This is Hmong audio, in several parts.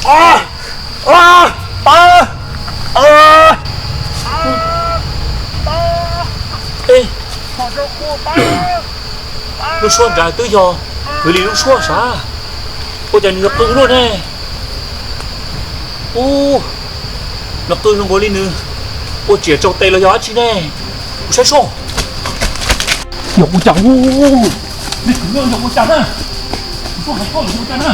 Pab! Pab! Lub suab nrad twb yog kwv Lis lub suab sav. Ua cas nws yuav qw luaj ne? Ub, nws qw zoo nkaus li nws ua tsiam tsaug tes los yog dab tsi ne? Kuv saib soj. Yog ua cas? Yog ua cas na? Kuv tuaj hais koj yog ua cas na?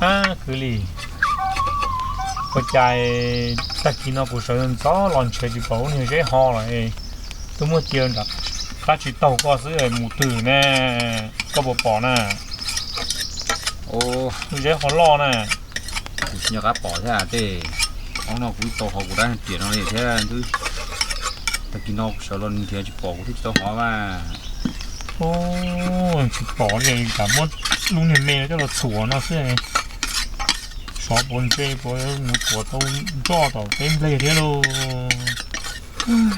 Ab kwv Lis, ua cas tag kis no kuv sawv ntxov los nrhiav tsis pom lub niag zeb ho lawm. Twb muab cia nram qab tsib taug koj xwb mus twg ne? Koj puas pom na? Lub zeb ho loj na. Kuv tsis nco qab pom thiab tej. Hoob no kuv tau hauv kuv dab riam no li thiab. Tag kis no kuv sawv los nrhiav tsis pom kuv thiaj tsis tau hov mas. Tsis pom li, tsam muab lub niag me coj los txhuam no xwb. Sov puas ntse puas mus tuav tau nroj tom teb nplej thiab lauj.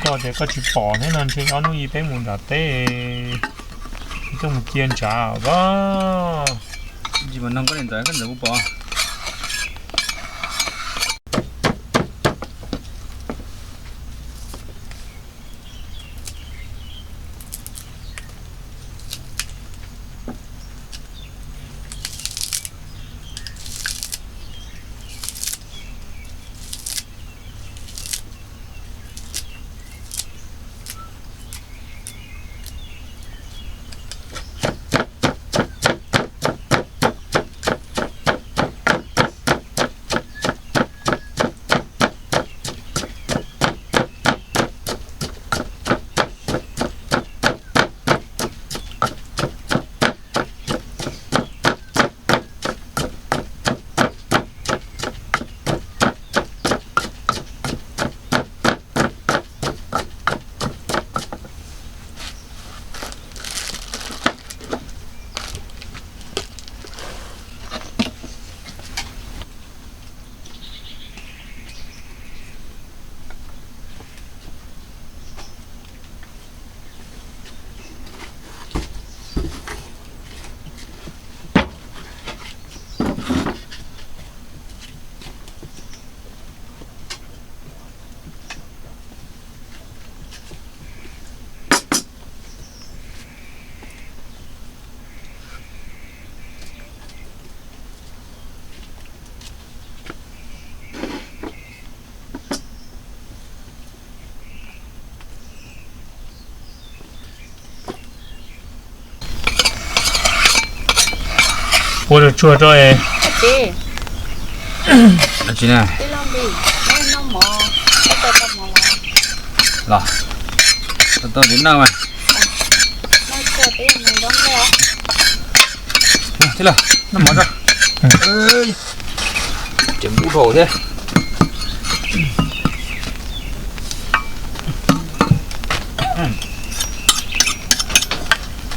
Koj tias koj tsis pom thiab no ntshe ob hnub ib peb mus nram teb, koj mus cia ntshav os. Tsis pom no koj niam ntxawm, koj ntxawm puas pom? Ua rau tsuag rau. Los, tau tau noj mas. Thiab los, noj mov tso. Ces npub dhau thiab.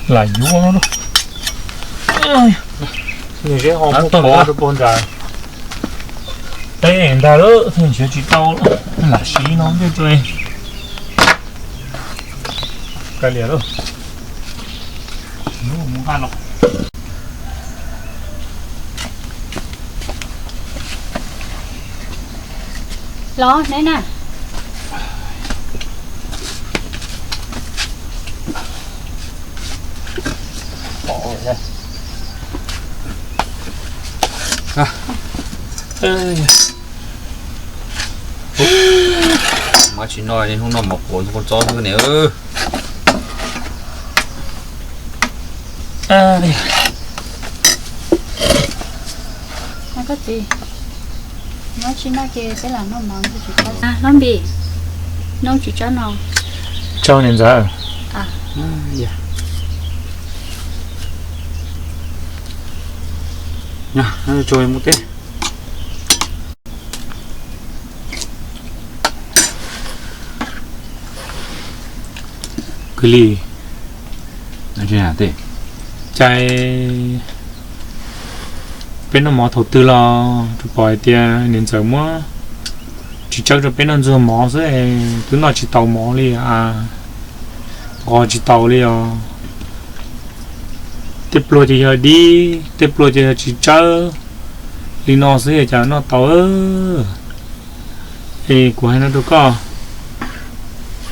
Lam yuav no. Niag zeb ho muab pov rau puag nram teb ntag lawm, thiaj nrhiav tsis tau. Lam siv no ntej tso. Kav liam lauj. Los neb na. Mov tsis noj, hnub no mov quav ntxuag kua txob xwb ne. Koj txiv, noj tsis noj ces peb lam noj mov, npis, noj tsis tsob no. Tso niam ntxawm. Tso mus teb. Kwv Lis, cas peb noj mov thaum twg los rau pom hais tias niam ntxawm muab tsis tsawb rau peb noj ntxuag mov xwb, twb noj tsis tau mov li, nqos tsis tau li os. Tej pluag ces yog dib, tej pluag ces yog tsis tsawb li no xwb cas noj tau. Es kuv hais no rau koj,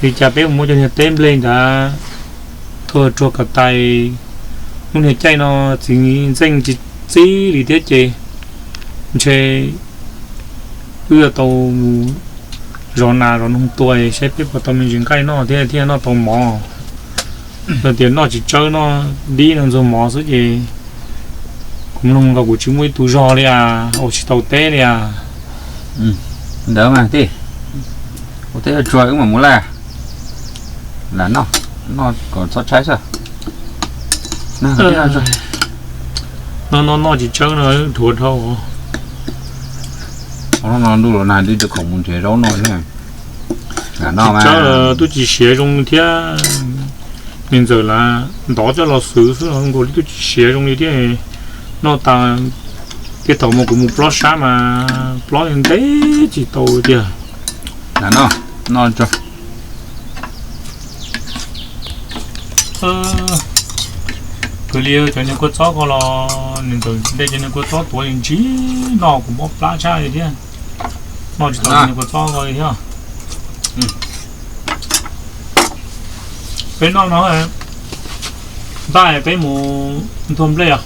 li cas peb mus muab cov niag teb nplej ntawd thuav ruag kom tais, lub niag caij no txiv ntxeej tsis txib li thiab ces ntshe wb yuav tau mus zov nas zov noog tua saib peb puas tau me ntsis nqaij noj thiab thiaj noj tau mov. Yog tias noj tsis tsawb, noj dib noj ntxuag mov xwb ces kuv mloog nkaus kuv tsis muaj ib tug zog li as, ua tsis tau teb li as. Ntawd mas tij, ua teb tsuag wb mam mus laj. Lam noj, noj kom txhob tshaib xwb. No noj tsis tsawb no dhuav dhau. Hnub no ntuj los nag dib rau khoom mus nrhiav zaub noj thiab. Lam noj mas. Tsis tsawb los twb tsis siav zoo thiab. Niam ntxawm lam ntov coj los xwb xwb los nkaus li twb tsis siav zoo li thiab. Noj tas, tej thaum mus kuv mus plob sab mas plob ntev tsis tau tiag. Lam noj, noj tso. Kwv Lis, cov niag kua txob ko los niam ntxawm de cov niag kua txob tuav ntsis noj kuv mob plab tshaj li thiab. Noj tsis tau niag kua txob ko li thiab. Peb noj no, npaj peb mus nthua nplej os.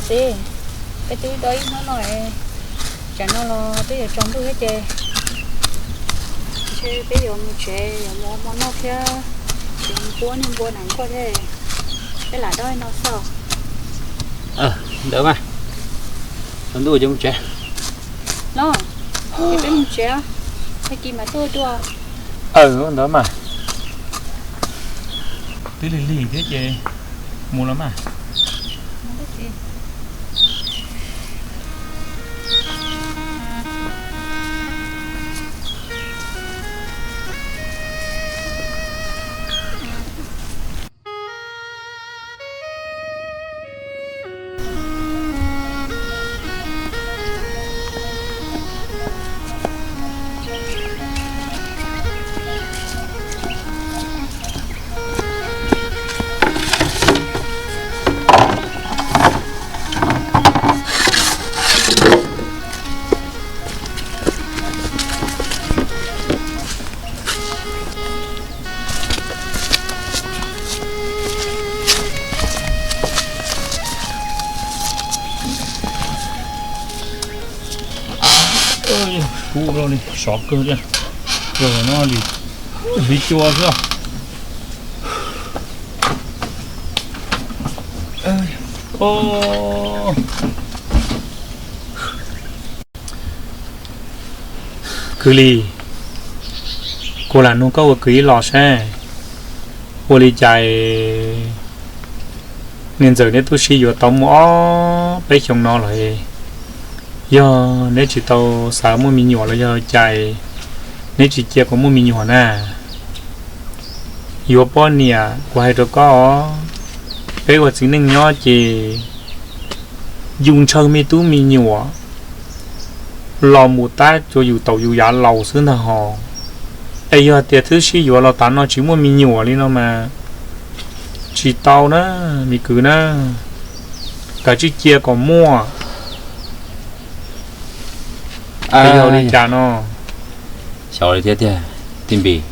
Txiv, peb twb do ib hnub no, tsam no los twb yuav tsaus ntuj thiab ces ntshe peb yuav mus tsev, yuav mus ua hmo noj thiab, yuav mus pub niag npua nas nkuaj thiab, peb lam do no xwb. Ntawd mas, tsaus ntuj ces mus tsev. Los, ces peb mus tsev, tag kis mam tuaj dua. Ntawd mas, twb lig lig thiab ces mus los mas. Kub li sov kawg li, no li hliv cua xwb. Kwv Lis, kuv lam nug koj ua kwv ib los saib, ua li cas niag ntxawm neb twb sib yuav tau muaj ob peb xyoo no lawm, yog neb tsis tau xav muaj me nyuam los yog cas neb tsis cia kom muaj me nyuam na? Yuav poj niam kuv hais rau koj os, peb ua txiv neej nyob ces yus ntshaw me tub me nyuam los mus tab tsuas yus taus yus yav laus xwb ntag hos. Es yog tias twb sib yuav los tav no tsis muaj me nyuam li no mas tsis tau na, me kwv na, kav tsij cia kom muaj. Yog li cas no? Xyov li thiab tiag, Tij Npis.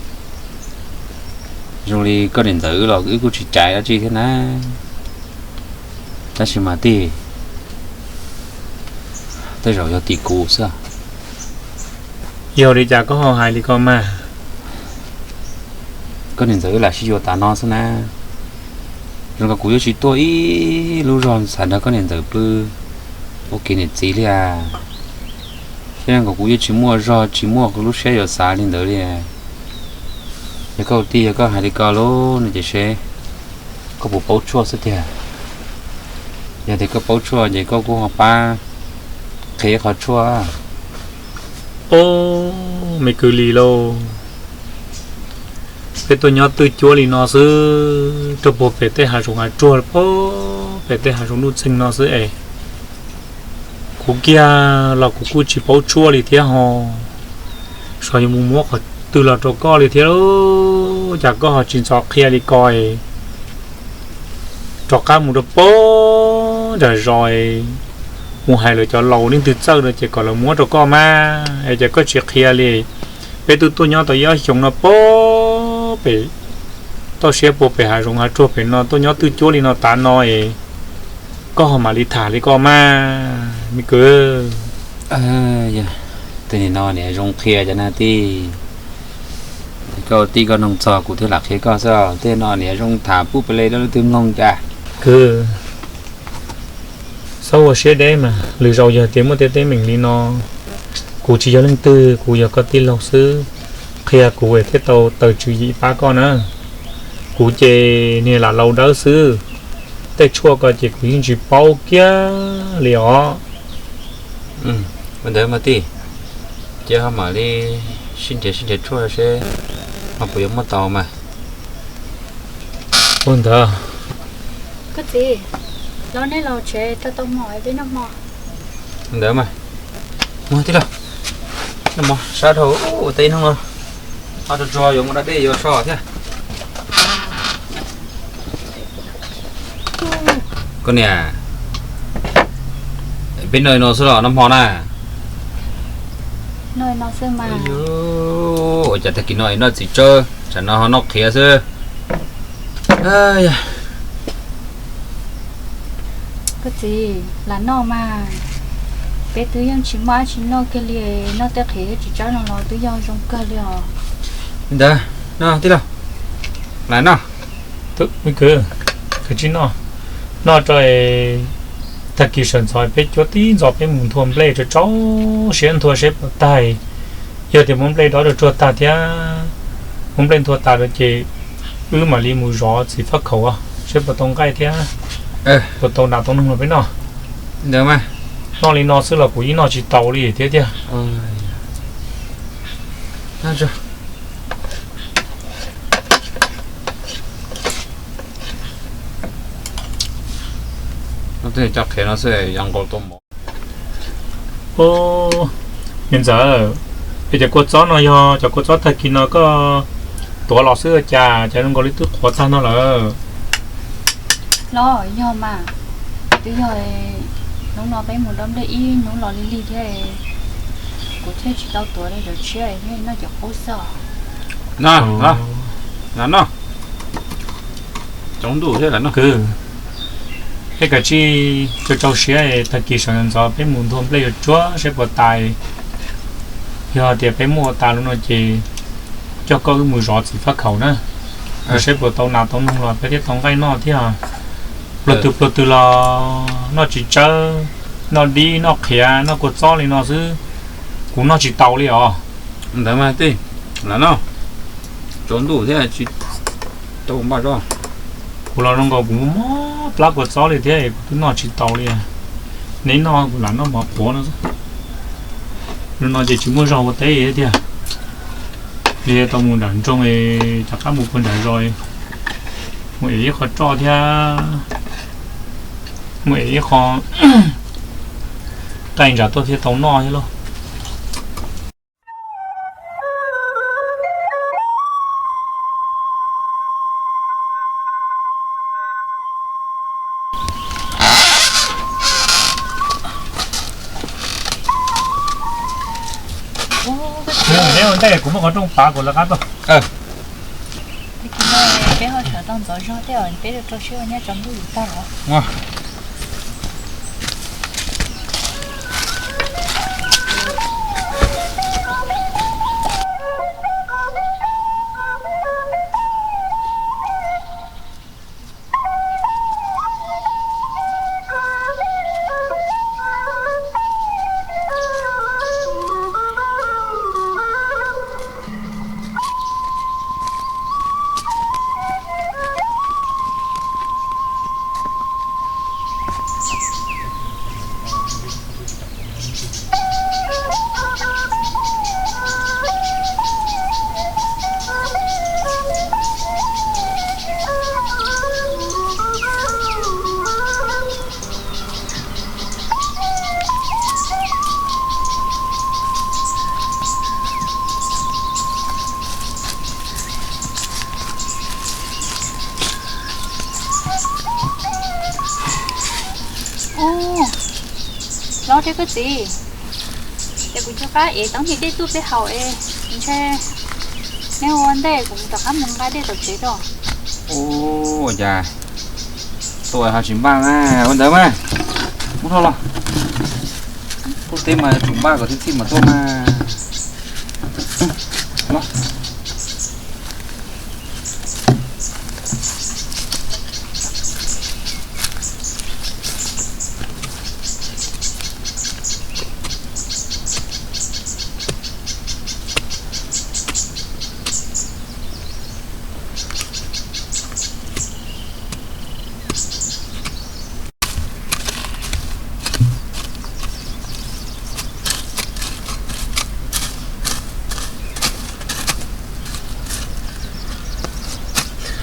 Zoo li koj niam ntxawm los wb kuj tsis cais dab tsi thiab na, tab sis mas Tij, tej zaum yog tim kuv xwb. Yog li cas koj ho hais li ko mas? Koj niam ntxawm wb lam sib yuav tas no xwb na, zoo nkaus kuv yuav tsis tuaj ib lub zog xav nrog koj niam ntxawm pw ua kev niam txiv li as. Thiab zoo nkaus kuv yuav tsis muaj zog tsis muaj lub siab yuav xav li ntawd li. Yog koj ua tij yog koj hais li ko lawm no ces seb koj puas paub tshuaj xwb tiag. Yog tias koj paub tshuaj ces koj kuj ho pab qhia ib qho tshuaj. Ob, me kwv Lis lauj, peb tuaj nyob twj cuab li no xwb, rau puag pem tej hav zoov hav tsuag, pem tej hav zoov nuj txeeg no xwb es kuv kiag los kuv kuj tsis paub tshuaj li thiab ho. Xyov yuav mus muab qhov twg los rau koj li thiab, cas koj ho tsis ntxov qhia li ko es rov qab mus rau puag nram zos es mus hais lawv cov laus leej twg txawj no ces kom lawv muab rau koj mas es cas koj tsis qhia li. Peb twb tuaj nyob tau ib ob xyoos no puag pem toj siab puag pem hav zoov hav tsuag pem no tuaj nyob twj cuab li no tav no es koj ho mam li tham li koj mas me kwv. Tej no niam zoo qhia cov na tij. Koj tij koj nug txog kuv thiaj lam qhia koj xwb, tej no niam zoo tham pub pes le rau leej twg mloog cas. Kwv, txhob ua siab deb mas, lwm zaus yog tias muaj tej teeb meem li no, kuv tsis yog leej twg, kuv yog koj tij laug xwb, qhia kuv es thiaj tau taws tswv yim pab koj na. Kuv ces niag lam laus dawb xwb, tej tshuaj ko ces kuv yeej tsis paub kiag li os. Ua ntawd mas tij, ces ho mam li sib nrhiav sib nrhiav tshuaj seb ho puas yuav muaj tau mas. Ua ntawd, koj txiv, los nej los tsev tau tau hmo peb noj hmo. Ntawd mas, mus tij laug, noj hmo sab dhau ua teb hnub no, ho tsuag tsuag yuav mus da dej yuav so thiab. Koj niam, peb noj li no xwb los noj hmo na? Ua cas tag kis no noj txiv tsawb, tsam no ho noj qhiav xwb. Txiv, lam noj mas, peb twb yeej tsis muaj dab tsi noj kiag li, noj tej qhiav thiab txiv tsawb no los twb yog zoo kawg li os. Ntawd, noj tij laug, lam noj. Kwv, kav tsij noj, noj rau es tag kis sawv ntxov peb cuab tib ntxov peb mus nthua nplej rau rau siab nthua seb puas tag. Yog tias muab nplej dob rau tsuag tag thiab muab nplej nthua tas lawm ces wb mam li mus zov txiv faj khaum seb puas tau nqaij thiab puas tau nas tau noog rau peb noj. Ntawd mas, noj li no xwb los kuv yeej noj tsis tau li thiab tiag. Cov qhiav no xwb yog nkaus tau mov. Niam ntxawm, es cov kua txob no yog cov kua txob tag kis no koj tuav los xwb ua cas, cas zoo nkaus li twb qhuav tag no lawm? Los yog mas, twb yog hnub no peb mus dob nplej ib hnub los lig lig thiab, kuv thiaj tsis tau tuav li, cov tshiab thiaj noj cov qub xwb. Noj, noj, coob ntuj thiab. Kwv, peb kav tsij rau rau siab, tag kis sawv ntxov peb mus nthua nplej yuav tsuag seb puas tas. Yog tias peb muaj ua tas lawm no ces coj koj wb mus zov txiv faj khaum na, seb puas tau nas tau noog los peb thiaj tau nqaij noj thiab. Pluag twg pluag twg los noj txiv tsawb, noj dib, noj qhiav, noj kua txob li no xwb, kuv noj tsis tau li os. Ntawd mas tij, lam noj, tsaus ntuj thiab tsis tau npaj zoj. Kuv los zoo nkaus kuv muaj mob plab kua txob li thiab kuv twb noj tsis tau li. Neb noj kuv lam noj mov qhuav no xwb. Lub no ces tsis muaj zog ua teb tiag. Li tau mus nram nroog, rov qab mus puag nram zos, mus ev ib qho roj thiab mus ev ib qho qaij ntsav tuaj thiaj tau noj thiab lauj. Neb ua ntej kuv muab qhov rooj pav kuv lawv qab tuaj. Peb ho sawv tau ntxov zog thiab, peb rau siab ua nyob tsaus ntuj yus tag los. Ub, los thiab koj txiv, ces kuv rov qab ev tau niag dej tuaj peb haus es, ntshe neb ua ntej kuv rov qab mus nqa dej tom tsev tso. Ua cas tuaj ho tsis npaj na, ua ntawd mas, muab thauj los, tuaj teb mas tsum npaj kom txhij txhij mas tuaj mas.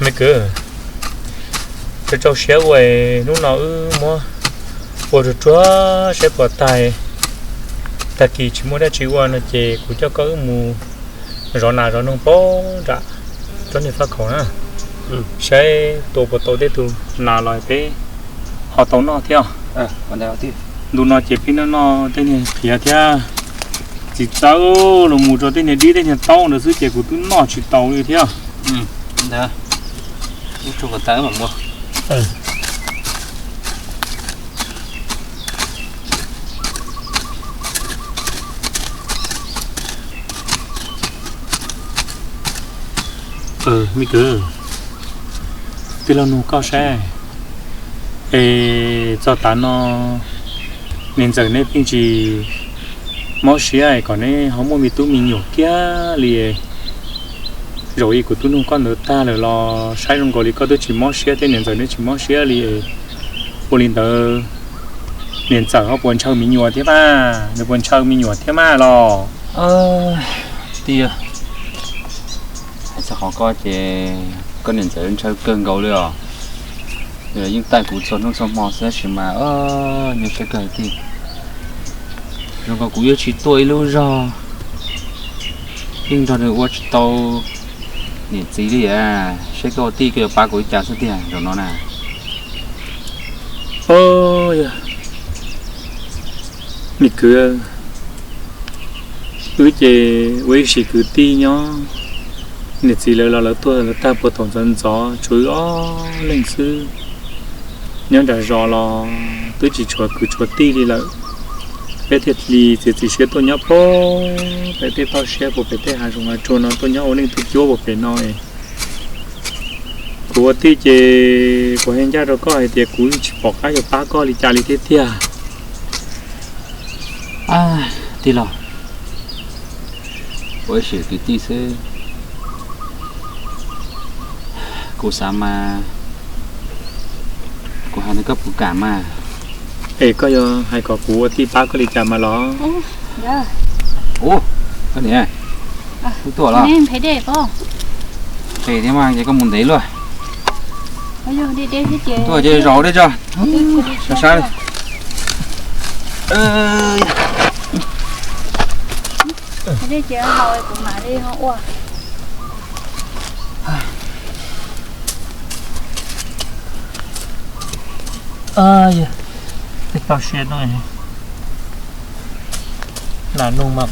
Me kwv, rau rau siab ua, hnub no wb muab ua rau tsuag saib puas tag. Tag kis tsis muaj dab tsi ua no ces kuv coj koj wb mus zov nas zov noog pem nram tsob niag faj khaum na, saib tua puas tau tej tus nas los peb ho tau noj thiab. Ntu no ces peb noj noj tej niag qhiav thiab txiv txawb los mus rau tej niag dib tej niag taub ntawd xwb ces kuv twb noj tsis tau li thiab. Ntawd, ib tug kom tawm mas mus. Me kwv, tij laug nug koj saib, es txog tav no niam ntxawm neb pheej tsis mob siab es kom neb ho muaj me tub me nyuam kiag li. Zaum ib kuv twb nug koj ntawd tag lawm los saib zoo nkaus li koj twb tsis mob siab thiab niam ntxawm neb tsis mob siab li. Ua li ntawd niam ntxawm ho puas ntshaw me nyuam thiab mas, nws puas ntshaw me nyuam thiab mas los? Tij, hais txog qhov koj ces koj niam ntxawm ntshaw kawg nkaus li os. Nws yeej taij kuv txhua hnub txhua hmo xwb tab sis mas nws ntshaw kawg tij. Zoo nkaus kuv yuav tsis tuaj ib lub zog, yeej nrog nws ua tsis tau niam txiv li. Saib koj ua tij koj yuav pab kuv li cas xwb tiag zaum no na. Yog me kwv, wb ces ua ib sim kwv tij nyob, niam txiv lawv los lawv tuag lawv tag puag thaum ntxov ntxov tshuav wb ob leeg xwb. Nyob nram zos los twb tsis tshuav kwv tshuav tij li lawm. Peb thiaj li txiav txim siab tuaj nyob puag pem tej toj siab puag pem tej hav zoov hav tsuag no tuaj nyob ua neej tuaj cuab puag pem no. Kuv ua tij ces kuv hais ncaj rau koj hais tias kuv tsis pom qab yuav pab koj li cas li thiab tiag. Tij laug, ua ib sim kwv tij xwb, kuv xav mas kuv hais no koj puas kam mas? Es koj yuav hais kom kuv ua tij pab koj li cas mas los? Ub, koj niam, wb tuaj los? Phem thiab mas ces koj mus ntev luaj. Tuaj ces zaum deb tso. Sab sab li. Tej toj siab no, nas noog mas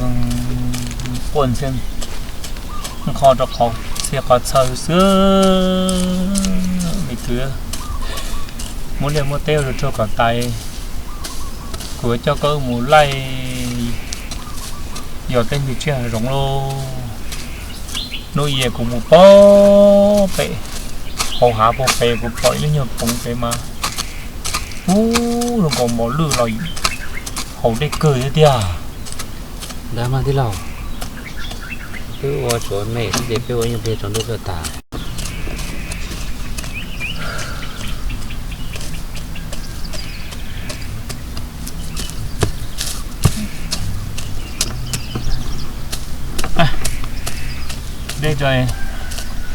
quaj ntxhiab nqho rau qhov txhia qhov txhawj xwb. Me kwv, muab liaj muab teb ua rau tsuag kom tas, kuv yuav coj koj wb mus laij yos tej ntug tsiaj hav zoov lauj. Hnub ib kuv mus puag pem hauv hav puag pem kuv pom ib lub nyuag koov pem mas, ub, zoo nkaus mos lwj los haus dej kawg thiab tiag. Ntawd mas tij laug, twb ua tsuav me xwb ces peb ua ib nyuag pliag tsaus ntuj tuaj tas. Dej tso,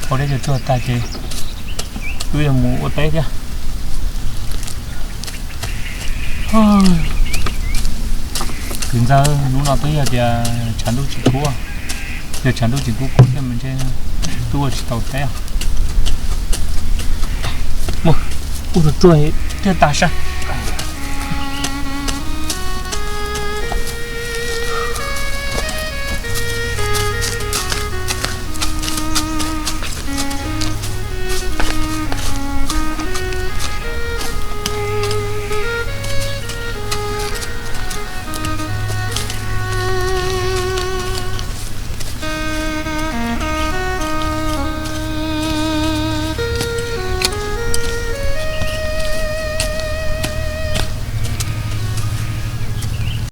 haus dej tsuag tsuag tag ces wb yuav mus ua teb thiab. Kwv ntxawg, hnub no twb yog tias tshav ntuj tsis kub, yog tshav ntuj tsis kub kub thiab mas ntshe twb ua tsis tau teb. Mus ua tsuag tsuag thiaj tas saib.